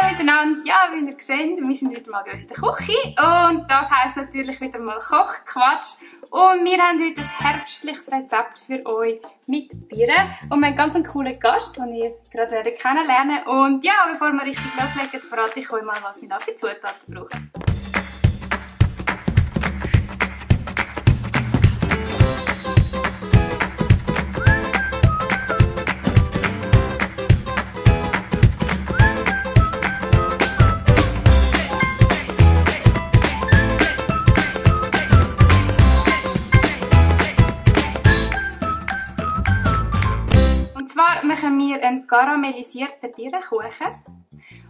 Hallo miteinander, ja, wie ihr seht, wir sind wieder mal bei uns in der Küche und das heisst natürlich wieder mal Kochquatsch und wir haben heute ein herbstliches Rezept für euch mit Birnen und wir haben ganz einen coolen Gast, den ihr gerade kennenlernen werdet. Und ja, bevor wir richtig loslegen, verrate ich euch mal, was wir da für Zutaten brauchen. Machen wir einen karamellisierten Birnenkuchen.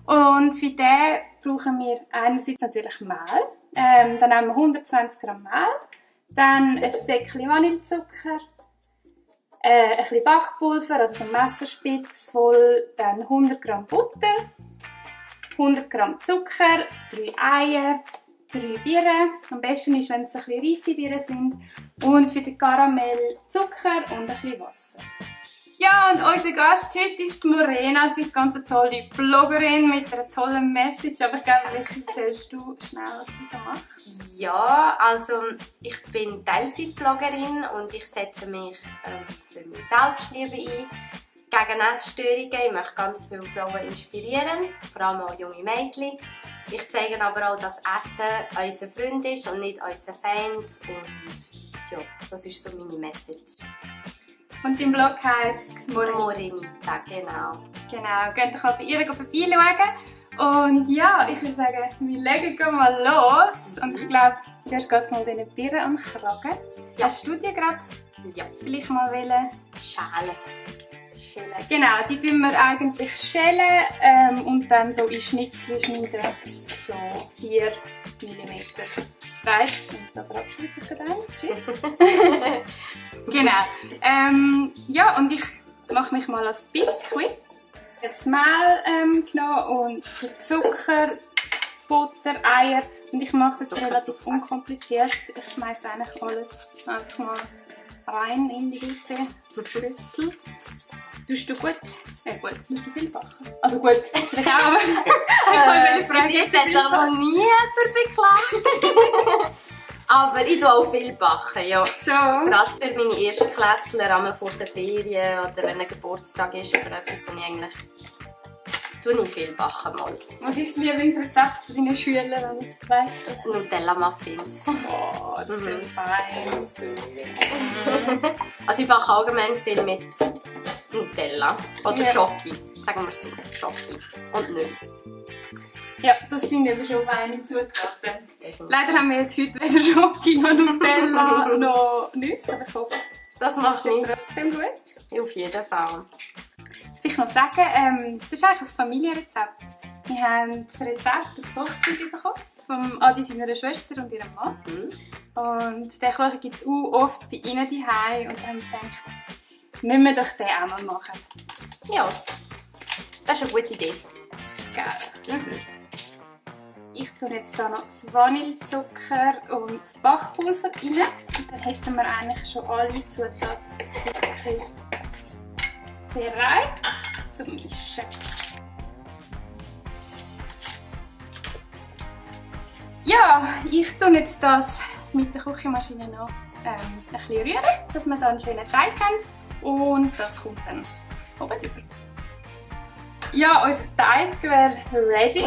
Und für den brauchen wir einerseits natürlich Mehl. Dann nehmen wir 120 Gramm Mehl, dann ein Säckchen Vanillezucker, ein bisschen Backpulver, also so ein Messerspitz voll, dann 100 Gramm Butter, 100 Gramm Zucker, 3 Eier, 3 Birnen. Am besten ist, wenn es ein bisschen reife Birnen sind. Und für den Karamell Zucker und ein bisschen Wasser. Ja, und unser Gast heute ist Morena. Sie ist ganz eine tolle Bloggerin mit einer tollen Message. Aber ich glaube, erzählst du schnell, was du da machst? Ja, also ich bin Teilzeitbloggerin und ich setze mich für meine Selbstliebe ein. Gegen Essstörungen. Ich möchte ganz viele Frauen inspirieren, vor allem auch junge Mädchen. Ich zeige aber auch, dass Essen unser Freund ist und nicht unser Feind. Und ja, das ist so meine Message. Und dein Blog heisst Morenita, genau. Genau, geht doch bei ihr vorbeischauen. Und ja, ich würde sagen, wir legen mal los. Und ich glaube, zuerst geht es mal diesen Birnen am Kragen. Ja. Hast du die gerade vielleicht mal schälen? Genau, die tun wir eigentlich schälen und dann so in Schnitzel schneiden. So 4 mm breit. Und da verabschiedet sich der Tschüss. Genau. Ja, und ich mache mich mal als Biskuit. Jetzt Mehl genommen und Zucker, Butter, Eier. Und ich mache es jetzt relativ unkompliziert. Ich schmeiße eigentlich alles einfach mal rein in die gute Schüssel. Tust du gut? Gut. Tust du viel backen? Also gut, vielleicht auch, aber ich kann meine Frage jetzt hat sich noch nie jemand beklagt. Aber ich tue auch viel backen, ja. Schon? Gerade für meine Erstklässler am Anfang der Ferien oder wenn ein Geburtstag ist oder etwas, tue ich viel backen mal. Was ist das Lieblingsrezept für deine Schüler? Weißt du? Nutella-Muffins. Oh, das ist fein. Also ich backe allgemein viel mit Nutella oder Schoki, sagen wir es so, Schoki und Nüsse. Ja, das sind eben schon feine Zutaten. Leider haben wir jetzt heute weder Schoki noch Nutella noch Nüsse, aber ich hoffe, das macht trotzdem gut. Auf jeden Fall. Jetzt will ich noch sagen, das ist eigentlich ein Familienrezept. Wir haben das Rezept aufs Hochzeit bekommen, von Adi seiner Schwester und ihrem Mann. Und den Kuchen gibt es auch oft bei ihnen zu Hause und dann haben wir gedacht, müssen wir doch den auch mal machen. Ja, das ist eine gute Idee. Geil. Ich tue jetzt hier noch das Vanillezucker und das Backpulver rein. Und dann hätten wir eigentlich schon alle Zutaten für das Biskuit bereit zum Mischen. Ja, ich tue jetzt das mit der Küchenmaschine noch ein bisschen rühren, dass wir dann einen schönen Teig haben. Und das kommt dann oben drüber. Ja, unser Teig wäre ready.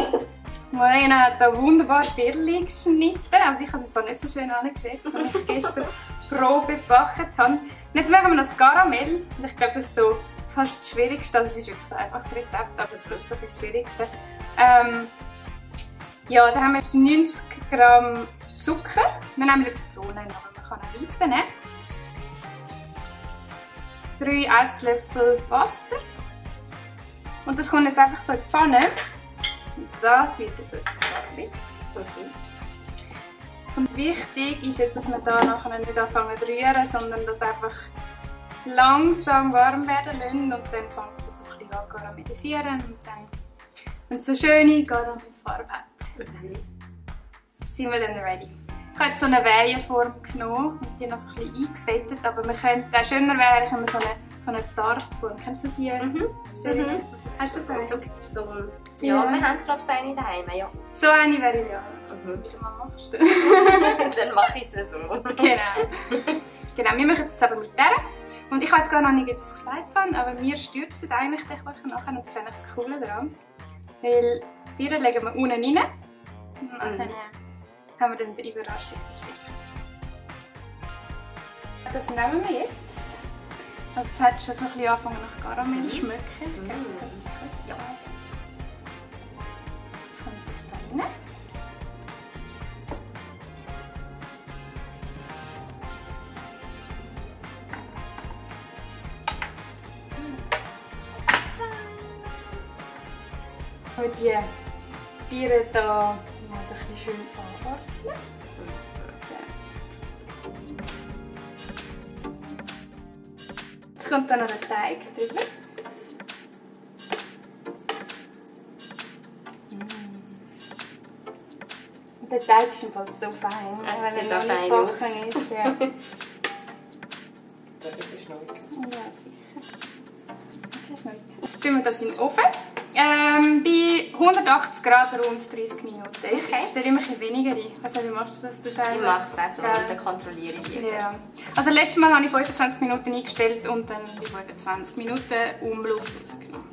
Morena hat hier wunderbar Birnen geschnitten. Also ich habe den nicht so schön angekriegt, als ich gestern Probe gebacken habe. Und jetzt machen wir noch das Karamell. Und ich glaube, das ist so fast das Schwierigste. Also es ist wirklich so ein einfaches Rezept, aber es ist so das Schwierigste. Ja, da haben wir jetzt 90 Gramm Zucker. Wir nehmen jetzt Bohnen, aber man kann auch Weisse nehmen. 3 Esslöffel Wasser. Und das kommt jetzt einfach so in die Pfanne. Und das wird jetzt das Karamell. Und wichtig ist jetzt, dass wir da nachher nicht anfangen zu rühren, sondern das einfach langsam warm werden lassen und dann fängt es so ein bisschen an zu karamellisieren. Und dann, wenn es so schöne Karamellfarbe hat, sind wir dann ready. Ich habe jetzt so eine Wehenform genommen und die noch so ein bisschen eingefettet, aber wir könnten auch schöner wäre, wenn wir so eine Tartform. Kennst du die? Schön. Hast du das? So Ja, wir haben glaube ich so eine daheim, ja. So eine wäre ideal. Also, was du wieder mal machst. Dann mache ich es so. Genau. Genau, wir machen es jetzt aber mit der. Und ich weiss gar noch nicht, ob ich es gesagt habe, aber wir stürzen eigentlich den Kuchen nachher und das ist eigentlich das Coole daran. Weil die Birnen legen wir unten rein und dann haben wir dann den Überraschungseffekt. Das nehmen wir jetzt. Also es hat schon so ein bisschen angefangen nach Karamell zu schmecken. Das ist gut. Ja. Jetzt kommt das da rein. Und die Birnen hier so ein bisschen schön anordnen. Jetzt kommt dann noch der Teig drüber. Und der Teig ist im Fall so fein, wenn er noch nicht gebacken ist. Ja. Das ist noch nicht. Ja, sicher. Das ist noch nicht. Jetzt tun wir das in den Ofen. Bei 180 Grad rund 30 Minuten. Ich stelle immer ein bisschen weniger ein. Also, wie machst du das? Ich mache es auch so und dann kontrolliere ich wieder. Ja. Also letztes Mal habe ich 25 Minuten eingestellt und dann die 25 Minuten Umluft rausgenommen.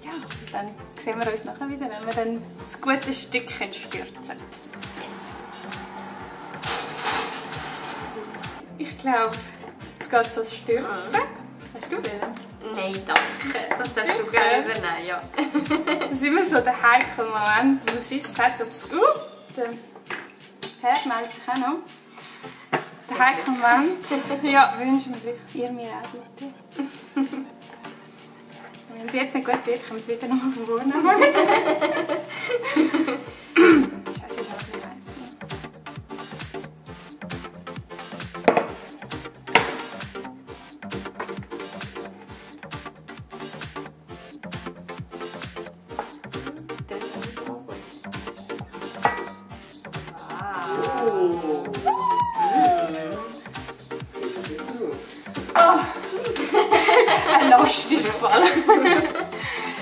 Ja, und dann sehen wir uns nachher wieder, wenn wir dann das gute Stückchen stürzen. Ich glaube, jetzt geht es ans Stürzen. Hast du willen? Nein, danke. Das darfst du gerne übernehmen, ja. Das ist immer so der heikle Moment, wo du schießt hat, ob es der Herd meldet sich auch noch. Der heikle Moment, ja, wünschen wir sich, ihr mir auch bitte. Wenn es jetzt nicht gut wird, können wir es wieder nochmal von vorne machen. Scheiße, ich darf nicht heiß. Ein Last ist gefallen.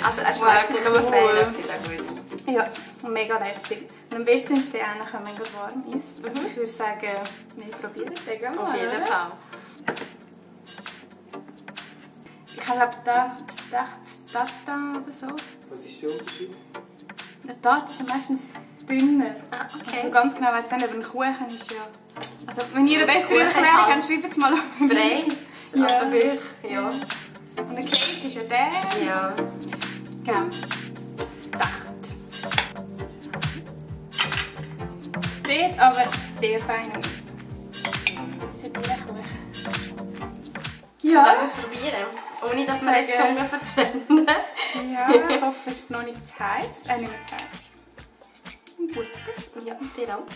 Also es schmeckt nicht nur fein, es sieht auch gut aus. Ja, mega lässig. Und am besten ist der eigentlich, wenn man warm ist. Also ich würde sagen, wir probieren den mal. Auf jeden Fall. Ich habe gedacht, Tata oder so. Was ist der Unterschied? Der Tata ist ja meistens dünner. Ah, okay. Also ganz genau weiß ich nicht, aber ein Kuchen ist ja... Also wenn ihr eine bessere Kuchen ist Erklärung halt habt, schreibt es mal auf. Brei. Ja. Also Milch. Ja. Und der Cake ist ja der. Ja. Genau. Dacht. Sieht aber sehr fein aus. Das ist ein Kuchen. Ja. Wir probieren. Ohne dass wir die Zunge verbrennen. Ja, ich hoffe, es ist noch nicht zu heiß. Nicht mehr zu heiß. Und gut. Ja, dir auch.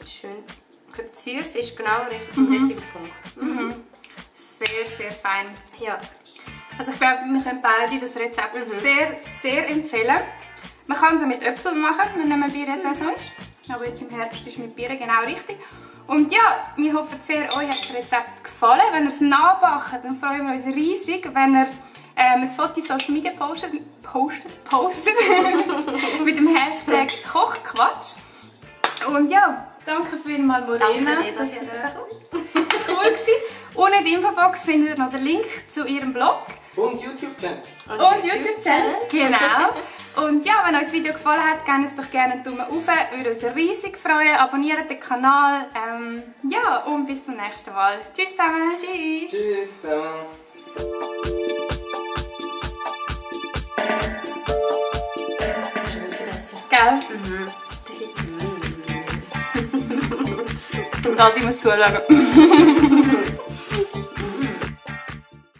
Schön. Süß ist genau der richtige Punkt. Sehr, sehr fein. Ja. Also ich glaube, wir können beide das Rezept sehr, sehr empfehlen. Man kann es auch mit Äpfeln machen, wenn man Birnensaison ist. Aber jetzt im Herbst ist mit Birnen genau richtig. Und ja, wir hoffen sehr, euch hat das Rezept gefallen. Wenn ihr es nachbackt, dann freuen wir uns riesig, wenn ihr ein Foto auf Social Media postet mit dem Hashtag Kochquatsch. Und ja, danke vielmals, Morena. Danke dir, dass ihr da seid. Das war cool. Unten in der Infobox findet ihr noch den Link zu ihrem Blog. Und YouTube-Channel. Und YouTube-Channel, genau. Und ja, wenn euch das Video gefallen hat, gebt uns doch gerne einen Daumen hoch. Würde uns riesig freuen. Abonniert den Kanal. Ja, und bis zum nächsten Mal. Tschüss zusammen. Tschüss. Tschüss zusammen. Gell? Und Aldi muss zuschauen.